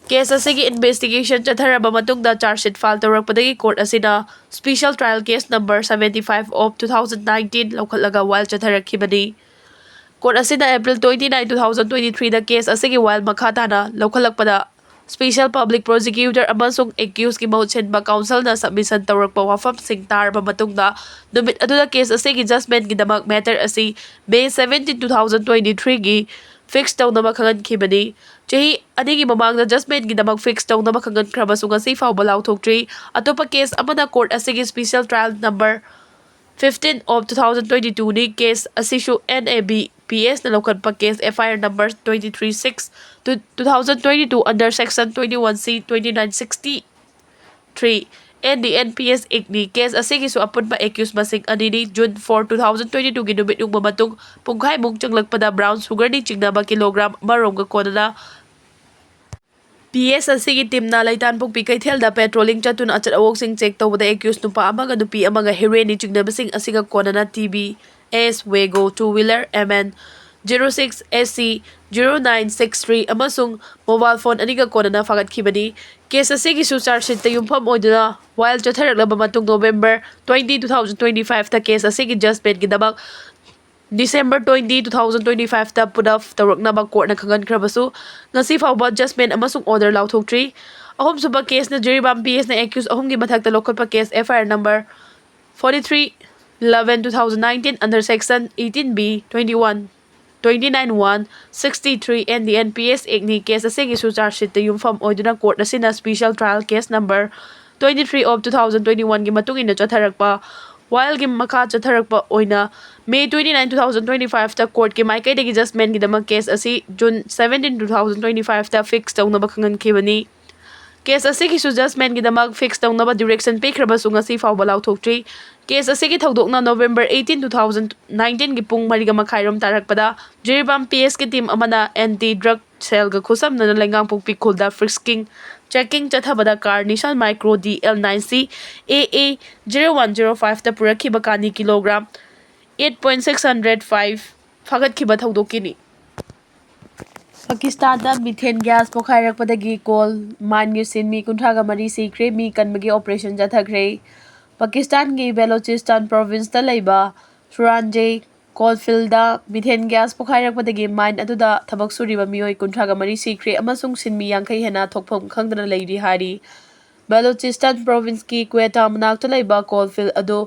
Case ꯑꯁꯤꯒꯤ investigation ꯆꯠꯊꯔꯕ ꯃꯇꯨꯡꯗ charge sheet file ꯇꯧꯔꯛꯄꯗꯒꯤ court ꯑꯁꯤꯅ special trial case number seventy five of two thousand nineteen ꯂꯧꯈꯠꯂꯒ while ꯆꯠꯊꯔꯛꯈꯤꯕꯅꯤ꯫ Court ꯑꯁꯤꯅ April twenty nine two thousand twenty threeꯗ case ꯑꯁꯤꯒꯤ while ꯃꯈꯥ ꯇꯥꯅ ꯂꯧꯈꯠꯂꯛꯄꯗ special public prosecutor ꯑꯃꯁꯨꯡ accusedꯀꯤ ꯃꯍꯨꯠ ꯁꯤꯟꯕ counselꯅ submission ꯇꯧꯔꯛꯄ ꯋꯥꯐꯝꯁꯤꯡ ꯇꯥꯔꯕ ꯃꯇꯨꯡꯗ ꯅꯨꯃꯤꯠ ꯑꯗꯨꯗ case ꯑꯁꯤꯒꯤ judgmentꯀꯤꯗꯃꯛ matter ꯑꯁꯤ May seventeen two thousand twenty threeꯒꯤ fix ꯇꯧꯅꯕ ꯈꯪꯍꯟꯈꯤꯕꯅꯤ꯫ ꯆꯍꯤ ꯑꯅꯤꯒꯤ ꯃꯃꯥꯡꯗ judgmentꯀꯤꯗꯃꯛ fix ꯇꯧꯅꯕ ꯈꯪꯍꯟꯈ꯭ꯔꯕꯁꯨ ꯉꯁꯤ ꯐꯥꯎꯕ ꯂꯥꯎꯊꯣꯛꯇ꯭ꯔꯤ꯫ ꯑꯇꯣꯞꯄ case ꯑꯃꯅ court ꯑꯁꯤꯒꯤ special trial number fifteen of two thousand twenty twoꯅꯤ꯫ Case ꯑꯁꯤꯁꯨ N A B P Sꯅ ꯂꯧꯈꯠꯄ case F I R number twenty three six two two thousand twenty two under section twenty one C twenty nine sixty three N D N P S Actꯅꯤ꯫ Case ꯑꯁꯤꯒꯤꯁꯨ ꯑꯄꯨꯟꯕ accused ꯃꯁꯤꯡ ꯑꯅꯤꯅꯤ꯫ June four two thousand twenty twoꯒꯤ ꯅꯨꯃꯤꯠ ꯌꯨꯡꯕ ꯃꯇꯨꯡ ꯄꯨꯡꯈꯥꯏꯃꯨꯛ ꯆꯪꯂꯛꯄꯗ brown sugarꯅꯤ ꯆꯤꯡꯅꯕ kilogram ꯑꯃꯔꯣꯝꯒ ꯀꯣꯟꯅꯅ P S ꯑꯁꯤꯒꯤ teamꯅ ꯂꯩꯇꯥꯟꯄꯣꯛꯄꯤ ꯀꯩꯊꯦꯜꯗ patrolling ꯆꯠꯇꯨꯅ ꯑꯆꯠ ꯑꯋꯣꯛꯁꯤꯡ check ꯇꯧꯕꯗ accused ꯅꯨꯄꯥ ꯑꯃꯒ ꯅꯨꯄꯤ ꯑꯃꯒ heroinꯅꯤ ꯆꯤꯡꯅꯕꯁꯤꯡ ꯑꯁꯤꯒ ꯀꯣꯟꯅꯅ T V S Wego two wheeler M N zero six S C zero nine six three ꯑꯃꯁꯨꯡ mobile phone ꯑꯅꯤꯒ ꯀꯣꯟꯅꯅ ꯐꯥꯒꯠꯈꯤꯕꯅꯤ꯫ Case ꯑꯁꯤꯒꯤꯁꯨ charge sheetꯇ ꯌꯨꯝꯐꯝ ꯑꯣꯏꯗꯨꯅ while ꯆꯠꯊꯔꯛꯂꯕ ꯃꯇꯨꯡ November twenty two thousand twenty fiveꯇ case ꯑꯁꯤꯒꯤ judgmentꯀꯤꯗꯃꯛ December twenty two thousand twenty fiveꯇ put off ꯇꯧꯔꯛꯅꯕ courtꯅ ꯈꯪꯍꯟꯈ꯭ꯔꯕꯁꯨ ꯉꯁꯤ ꯐꯥꯎꯕ judgment ꯑꯃꯁꯨꯡ order ꯂꯥꯎꯊꯣꯛꯇ꯭ꯔꯤ꯫ ꯑꯍꯨꯝꯁꯨꯕ caseꯅ ꯖꯤꯔꯤꯕꯥꯝ P Sꯅ accused ꯑꯍꯨꯝꯒꯤ ꯃꯊꯛꯇ ꯂꯧꯈꯠꯄ case F I R number forty three eleven two thousand nineteen under section eighteen B, twenty-one, twenty-nine one, sixty-three and the N P S Act ꯅꯤ꯫ Case ꯑꯁꯤꯒꯤꯁꯨ charge sheet ꯇ ꯌꯨꯝꯐꯝ ꯑꯣꯏꯗꯨꯅ court ꯑꯁꯤꯅ special trial case number twenty-three of two thousand twenty-one ꯒꯤ ꯃꯇꯨꯡ ꯏꯟꯅ ꯆꯠꯊꯔꯛꯄ, while ꯒꯤ ꯃꯈꯥ ꯆꯠꯊꯔꯛꯄ ꯑꯣꯏꯅ May twenty-nine, two thousand twenty-five ꯇ court ꯀꯤ ꯃꯥꯏꯀꯩꯗꯒꯤ judgment ꯒꯤꯗꯃꯛ case ꯑꯁꯤ June seventeen, two thousand twenty-five ꯇ fix ꯇꯧꯅꯕ ꯈꯪꯍꯟꯈꯤꯕꯅꯤ꯫ Case ꯑꯁꯤꯒꯤꯁꯨ judgment ꯒꯤꯗꯃꯛ fix ꯇꯧꯅꯕ direction ꯄꯤꯈ꯭ꯔꯕꯁꯨ ꯉꯁꯤ ꯐꯥꯎꯕ ꯂꯥꯎꯊꯣꯛꯇ꯭ꯔꯤ꯫ Case ꯑꯁꯤꯒꯤ ꯊꯧꯗꯣꯛꯅ November eighteen, two thousand nineteen ꯒꯤ ꯄꯨꯡ ꯃꯔꯤꯒ ꯃꯈꯥꯏꯔꯣꯝ ꯇꯥꯔꯛꯄꯗ ꯖꯤꯔꯤꯕꯥꯝ P S ꯀꯤ team ꯑꯃꯅ anti drug cell ꯒ ꯈꯨꯠꯁꯝꯅꯅ ꯂꯩꯉꯥꯡꯄꯣꯛꯄꯤ ꯈꯨꯜꯗ frisking, checking ꯆꯠꯊꯕꯗ car Nissan Micra D L nine C A A zero one zero five ꯇ ꯄꯨꯔꯛꯈꯤꯕ ꯀꯥꯅꯤ kilogram eight point six hundred five ꯐꯥꯒꯠꯈꯤꯕ ꯊꯧꯗꯣꯛꯀꯤꯅꯤ꯫ ꯄꯥꯀꯤꯁꯇꯥꯟꯗ methane gas ꯄꯣꯈꯥꯏꯔꯛꯄꯗꯒꯤ coal mine ꯒꯤ ꯁꯤꯟꯃꯤ ꯀꯨꯟꯊ꯭ꯔꯥꯒ ꯃꯔꯤ ꯁꯤꯈ꯭ꯔꯦ꯫ ꯃꯤ ꯀꯟꯕꯒꯤ operation ꯆꯠꯊꯈ꯭ꯔꯦ꯫ ꯄꯥꯀꯤꯁꯇꯥꯟꯒꯤ ꯕꯦꯂꯣꯆꯤꯁꯇꯥꯟ province ꯇ ꯂꯩꯕ ꯁꯨꯔꯥꯟꯖꯦ coal field ꯗ methane gas ꯄꯣꯈꯥꯏꯔꯛꯄꯗꯒꯤ mine ꯑꯗꯨꯗ ꯊꯕꯛ ꯁꯨꯔꯤꯕ ꯃꯤꯑꯣꯏ ꯀꯨꯟꯊ꯭ꯔꯥꯒ ꯃꯔꯤ ꯁꯤꯈ꯭ꯔꯦ ꯑꯃꯁꯨꯡ ꯁꯤꯟꯃꯤ ꯌꯥꯡꯈꯩ ꯍꯦꯟꯅ ꯊꯣꯛꯐꯝ ꯈꯪꯗꯅ ꯂꯩꯔꯤ ꯍꯥꯏꯔꯤ꯫ ꯕꯦꯂꯣꯆꯤꯁꯇꯥꯟ province ꯀꯤ ꯀ꯭ꯋꯦꯇꯥ ꯃꯅꯥꯛꯇ ꯂꯩꯕ coal field ꯑꯗꯨ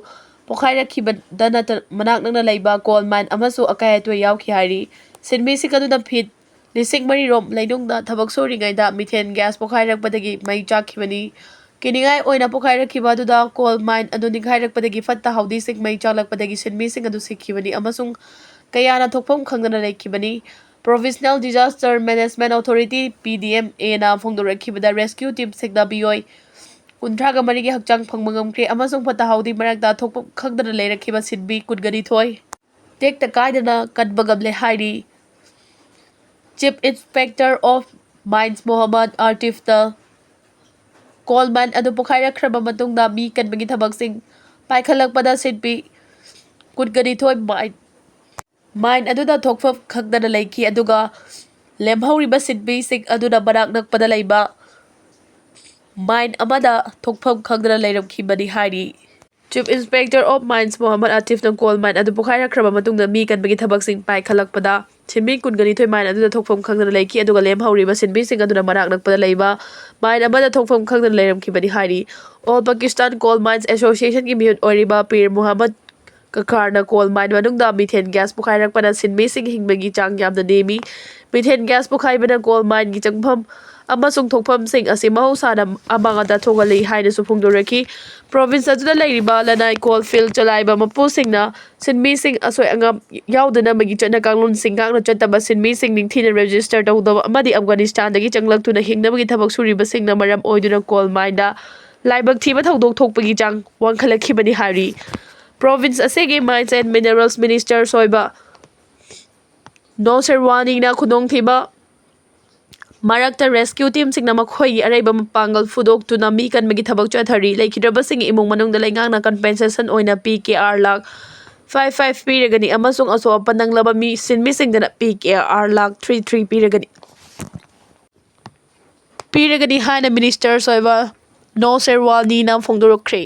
ꯄꯣꯈꯥꯏꯔꯛꯈꯤꯕꯗ ꯅꯠꯇꯅ ꯃꯅꯥꯛ ꯅꯛꯅ ꯂꯩꯕ coal mine ꯑꯃꯁꯨ ꯑꯀꯥꯏ ꯑꯇꯣꯏ ꯌꯥꯎꯈꯤ ꯍꯥꯏꯔꯤ꯫ ꯁꯤꯟꯃꯤꯁꯤꯡ ꯑꯗꯨꯅ feet ꯂꯤꯁꯤꯡ ꯃꯔꯤ ꯔꯣꯝ ꯂꯩꯅꯨꯡꯗ ꯊꯕꯛ ꯁꯨꯔꯤꯉꯩꯗ methane gas ꯄꯣꯈꯥꯏꯔꯛꯄꯗꯒꯤ ꯃꯩ ꯆꯥꯛꯈꯤꯕꯅꯤ꯫ ꯀꯤꯅꯤꯡꯉꯥꯏ ꯑꯣꯏꯅ ꯄꯣꯈꯥꯏꯔꯛꯈꯤꯕ ꯑꯗꯨꯗ coal mine ꯑꯗꯨ ꯅꯤꯡꯈꯥꯏꯔꯛꯄꯗꯒꯤ ꯐꯠꯇ ꯍꯥꯎꯗꯤꯁꯤꯡ ꯃꯩ ꯆꯥꯛꯂꯛꯄꯗꯒꯤ ꯁꯤꯟꯃꯤꯁꯤꯡ ꯑꯗꯨ ꯁꯤꯈꯤꯕꯅꯤ ꯑꯃꯁꯨꯡ ꯀꯌꯥꯅ ꯊꯣꯛꯐꯝ ꯈꯪꯗꯅ ꯂꯩꯈꯤꯕꯅꯤ꯫ Provisional Disaster Management Authority, P D M A ꯅ ꯐꯣꯡꯗꯣꯔꯛꯈꯤꯕꯗ rescue team ꯁꯤꯡꯅ ꯃꯤꯑꯣꯏ ꯀꯨꯟꯊ꯭ꯔꯥꯒ ꯃꯔꯤꯒꯤ ꯍꯛꯆꯥꯡ ꯐꯪꯕ ꯉꯝꯈ꯭ꯔꯦ ꯑꯃꯁꯨꯡ ꯐꯠꯇ ꯍꯥꯎꯗꯤ ꯃꯔꯛꯇ ꯊꯣꯛꯐꯝ ꯈꯪꯗꯅ ꯂꯩꯔꯛꯈꯤꯕ ꯁꯤꯟꯃꯤ ꯀꯨꯟꯒꯅꯤꯊꯣꯏ ꯇꯦꯛꯇ ꯀꯥꯏꯗꯅ ꯀꯟꯕ ꯉꯝꯂꯦ ꯍꯥꯏꯔꯤ꯫ Chief Inspector of Mines Mohammad ꯑꯥꯇꯤꯐꯅ coal mine ꯑꯗꯨ ꯄꯣꯈꯥꯏꯔꯛꯈ꯭ꯔꯕ ꯃꯇꯨꯡꯗ ꯃꯤ ꯀꯟꯕꯒꯤ ꯊꯕꯛꯁꯤꯡ ꯄꯥꯏꯈꯠꯂꯛꯄꯗ ꯁꯤꯟꯃꯤ ꯀꯨꯟꯒꯅꯤꯊꯣꯏ mine, mine ꯑꯗꯨꯗ ꯊꯣꯛꯐꯝ ꯈꯪꯗꯅ ꯂꯩꯈꯤ, ꯑꯗꯨꯒ ꯂꯦꯝꯍꯧꯔꯤꯕ ꯁꯤꯟꯃꯤꯁꯤꯡ ꯑꯗꯨꯅ ꯃꯅꯥꯛ ꯅꯛꯄꯗ ꯂꯩꯕ mine ꯑꯃꯗ ꯊꯣꯛꯐꯝ ꯈꯪꯗꯅ ꯂꯩꯔꯝꯈꯤꯕꯅꯤ ꯍꯥꯏꯔꯤ꯫ Chief Inspector of Mines Mohammad ꯑꯥꯇꯤꯐꯅ coal mine ꯑꯗꯨ ꯄꯣꯈꯥꯏꯔꯛꯈ꯭ꯔꯕ ꯃꯇꯨꯡꯗ ꯃꯤ ꯀꯟꯕꯒꯤ ꯊꯕꯛꯁꯤꯡ ꯄꯥꯏꯈꯠꯂꯛꯄꯗ ꯁꯤꯟꯃꯤ ꯀꯨꯟꯒꯅꯤꯊꯣꯏ mine ꯑꯗꯨꯗ ꯊꯣꯛꯐꯝ ꯈꯪꯗꯅ ꯂꯩꯈꯤ, ꯑꯗꯨꯒ ꯂꯦꯝꯍꯧꯔꯤꯕ ꯁꯤꯟꯃꯤꯁꯤꯡ ꯑꯗꯨꯅ ꯃꯅꯥꯛ ꯅꯛꯄꯗ ꯂꯩꯕ mine ꯑꯃꯗ ꯊꯣꯛꯐꯝ ꯈꯪꯗꯅ ꯂꯩꯔꯝꯈꯤꯕꯅꯤ ꯍꯥꯏꯔꯤ꯫ All Pakistan Coal Mines Association ꯒꯤ ꯃꯤꯍꯨꯠ ꯑꯣꯏꯔꯤꯕ ꯄꯤꯔ ꯃꯨꯍꯝꯃꯗ ꯀꯀꯥꯔꯅ ꯀꯣꯜ ꯃꯥꯏꯟ ꯃꯅꯨꯡꯗ ꯃꯤꯊꯦꯟ ꯒ꯭ꯌꯥꯁ ꯄꯣꯈꯥꯏꯔꯛꯄꯅ ꯁꯤꯟꯃꯤꯁꯤꯡ ꯍꯤꯡꯕꯒꯤ ꯆꯥꯡ ꯌꯥꯝꯅ ꯅꯦꯝꯃꯤ꯫ ꯃꯤꯊꯦꯟ ꯒ꯭ꯌꯥꯁ ꯄꯣꯈꯥꯏꯕꯅ ꯀꯣꯜ ꯃꯥꯏꯟꯒꯤ ꯆꯪꯐꯝ ꯑꯃꯁꯨꯡ ꯊꯣꯛꯐꯝꯁꯤꯡ ꯑꯁꯤ ꯃꯍꯧꯁꯥꯅ ꯑꯃꯥꯡ ꯑꯇꯥ ꯊꯣꯛꯍꯜꯂꯤ ꯍꯥꯏꯅꯁꯨ ꯐꯣꯡꯗꯣꯔꯛꯈꯤ꯫ ꯄ꯭ꯔꯣꯚꯤꯟꯁ ꯑꯗꯨꯗ ꯂꯩꯔꯤꯕ ꯂꯅꯥꯏ ꯀꯣꯜ ꯐꯤꯜ ꯆꯂꯥꯏꯕ ꯃꯄꯨꯁꯤꯡꯅ ꯁꯤꯟꯃꯤꯁꯤꯡ ꯑꯁꯣꯏ ꯑꯉꯥꯝ ꯌꯥꯎꯗꯅꯕꯒꯤ ꯆꯠꯅ ꯀꯥꯡꯂꯣꯟꯁꯤꯡ ꯉꯥꯛꯅ ꯆꯠꯇꯕ ꯁꯤꯟꯃꯤꯁꯤꯡ ꯅꯤꯡꯊꯤꯅ ꯔꯦꯖꯤꯁꯇꯔ ꯇꯧꯗꯕ ꯑꯃꯗꯤ ꯑꯐꯒꯥꯅꯤꯁꯇꯥꯟꯗꯒꯤ ꯆꯪꯂꯛꯇꯨꯅ ꯍꯤꯡꯅꯕꯒꯤ ꯊꯕꯛ ꯁꯨꯔꯤꯕꯁꯤꯡꯅ ꯃꯔꯝ ꯑꯣꯏꯗꯨꯅ ꯀꯣꯜ ꯃꯥꯏꯟꯗ ꯂꯥꯏꯕꯛ ꯊꯤꯕ ꯊꯧꯗꯣꯛ ꯊꯣꯛꯄꯒꯤ ꯆꯥꯡ ꯋꯥꯡꯈꯠꯂꯛꯈꯤꯕꯅꯤ ꯍꯥꯏꯔꯤ꯫ ꯄ꯭ꯔꯣꯚꯤꯟꯁ ꯑꯁꯤꯒꯤ ꯃꯥꯏꯟꯁ ꯑꯦꯟ ꯃꯤꯅꯔꯦꯜꯁ ꯃꯤꯅꯤꯁꯇꯔ ꯑꯣꯏꯕ ꯅꯣꯁꯦꯔꯋꯥꯅꯤꯅ ꯈꯨꯗꯣꯡꯊꯤꯕ ꯃꯔꯛꯇ ꯔꯦꯁꯀ꯭ꯌꯨ ꯇꯤꯝꯁꯤꯡꯅ ꯃꯈꯣꯏꯒꯤ ꯑꯔꯩꯕ ꯃꯄꯥꯡꯒꯜ ꯐꯨꯗꯣꯛꯇꯨꯅ ꯃꯤ ꯀꯟꯕꯒꯤ ꯊꯕꯛ ꯆꯠꯊꯔꯤ꯫ ꯂꯩꯈꯤꯗ꯭ꯔꯕꯁꯤꯡꯒꯤ ꯏꯃꯨꯡ ꯃꯅꯨꯡꯗ ꯂꯩꯉꯥꯛꯅ ꯀꯝꯄꯦꯟꯁꯦꯁꯟ ꯑꯣꯏꯅ P K R lakh five five ꯄꯤꯔꯒꯅꯤ ꯑꯃꯁꯨꯡ ꯑꯁꯣꯛ ꯑꯄꯟ ꯅꯪꯂꯕ ꯃꯤ ꯁꯤꯟꯃꯤꯁꯤꯡꯗꯅ P K R lakh three three ꯄꯤꯔꯒꯅꯤ ꯄꯤꯔꯒꯅꯤ ꯍꯥꯏꯅ ꯃꯤꯅꯤꯁꯇꯔ ꯑꯣꯏꯕ ꯅꯣꯁꯦꯔꯋꯥꯅꯤꯅ ꯐꯣꯡꯗꯣꯔꯛꯈ꯭ꯔꯦ꯫